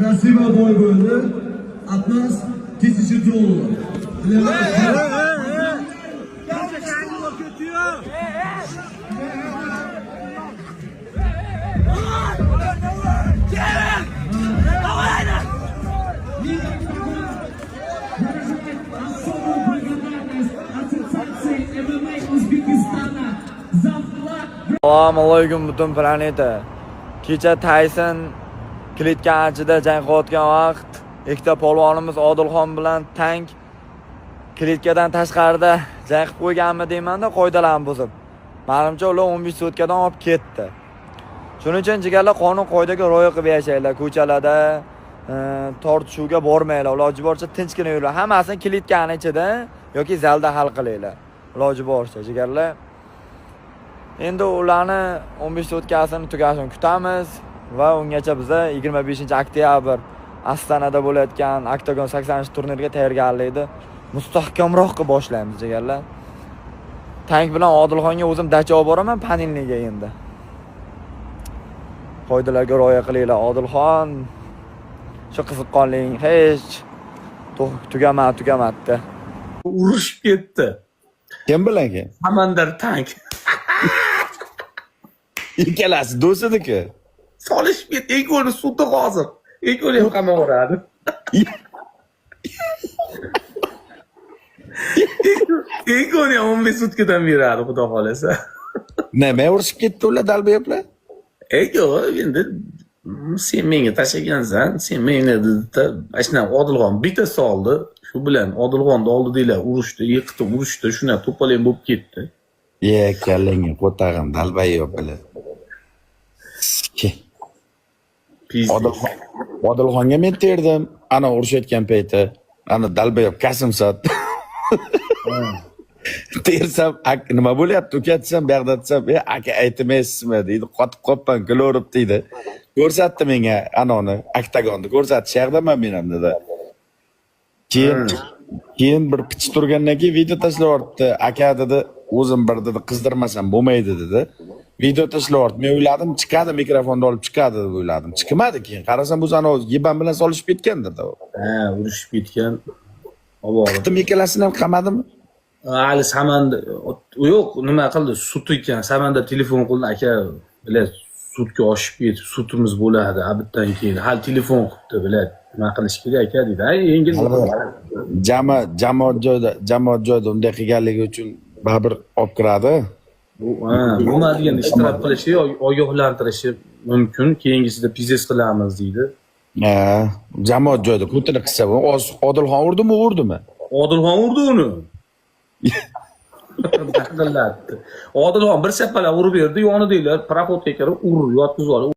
Красиво бой bo'ldi. От нас $1000. Для вас. Особую благодарность Ассоциации ММА Узбекистана за вклад Assalomu alaykum, butun planeta. Kecha Tayson клетка ichida jang qilayotgan vaqt ikkita polvonimiz Odilxon bilan Tank клетка dan tashqarida jang qilib qo'yganmi deymanda, qoidalarni buzib. Manimcha, ular 15 sutkadan olib ketdi. Shuning uchun, jigarlar, qonun qoidaga rioya qilib yashanglar. Ko'chalarda tortishuvga bormanglar. Iloji boricha tinchgina yuringlar. Hammasini клетка ni ichida yoki zalda hal qilinglar. Iloji boricha, jigarlar. Endi ularni 15 sutkasini tugashini kutamiz va ungacha biza 25 oktyabr Ostonada bo'layotgan Oktagon 80 turnirga tayyorgarlikni mustahkamroq qilib boshlaymiz, jigarlar. Tank bilan Odilxonga o'zim dacha olib boraman панельный ga endi. Qoidalarga rioya qilinglar, Odilxon. Shu qiziqqonling hech tugamadi, tugamadi. Urushib ketdi. Kim bilan kim? Samandar, Tank. Ikkalasi do'st edi-ku. Solishib ketdi. Ikkovini sudi hozir. Ikkovini ham qamaveradi. Ikkovini ham 15 sutkadan beradi, xudo xohlasa. Nima urushib ketdi ular, долбоёб lar? Ey, yo'q, endi sen menga tashlagansan, sen menga dedi-da, mana shunaqa Odilxon bitta soldi. Shu bilan Odilxonni oldidagilar urushdi, yiqitib urushdi, shuna to'polang bo'lib ketdi. Ye, kallangga qo'tag'im, долбоёб bilan. Пиздец. Odilxonga men terdim. Ana urushayotgan payti. Ana долбоёб Kasimsot. Tersam, nima bo'lyapti uka desam, bu yoqda desam, e, aka aytmaysizmi deydi, qotib qolibman, kulaverib deydi. Ko'rsatdi menga anoni, oktagonni ko'rsatdi, shu yoqdaman men ham dedi. Keyin bir pichi turgandan keyin video tashlab yuboribdi. Aka dedi, o'zim bir dedi, qizdirmasam bo'lmaydi dedi. Video tashlab yubordi. Men o'yladim, chiqadi, mikrofonni olib chiqadi deb o'yladim. Chiqmadi keyin. Qarasam, bu anavi ебан bilan solishib ketgan dedi. Ha, urushib ketgan. Olib borib. Chiqdim, ikkalasini ham qamadimi? Hali Samanda yo'q, nima qildi? Sud ekan. Samanda telefon qildi, aka, блядь, sudga oshib ketib, sudimiz bo'ladi abitdan keyin. Hali telefon qilibdi, блядь. Nima qilish kerak aka deydi. Ay, yengil. Jamoat joyida unday qilganligi uchun baribir olib kiradi. Bu ha, bo'lmadiganda ishtirok qilishi, ogohlantirishi mumkin. Keyingisida пиздец qilamiz deydi. Ha, jamoat joyida ko'tini qilsa, Odilxon urdimi, urdimi? Odilxon urdi uni. Daqillatdi. Odilxon bir shapalak urib berdi, yonidagilar проход ga kirib urib yotqizib olib.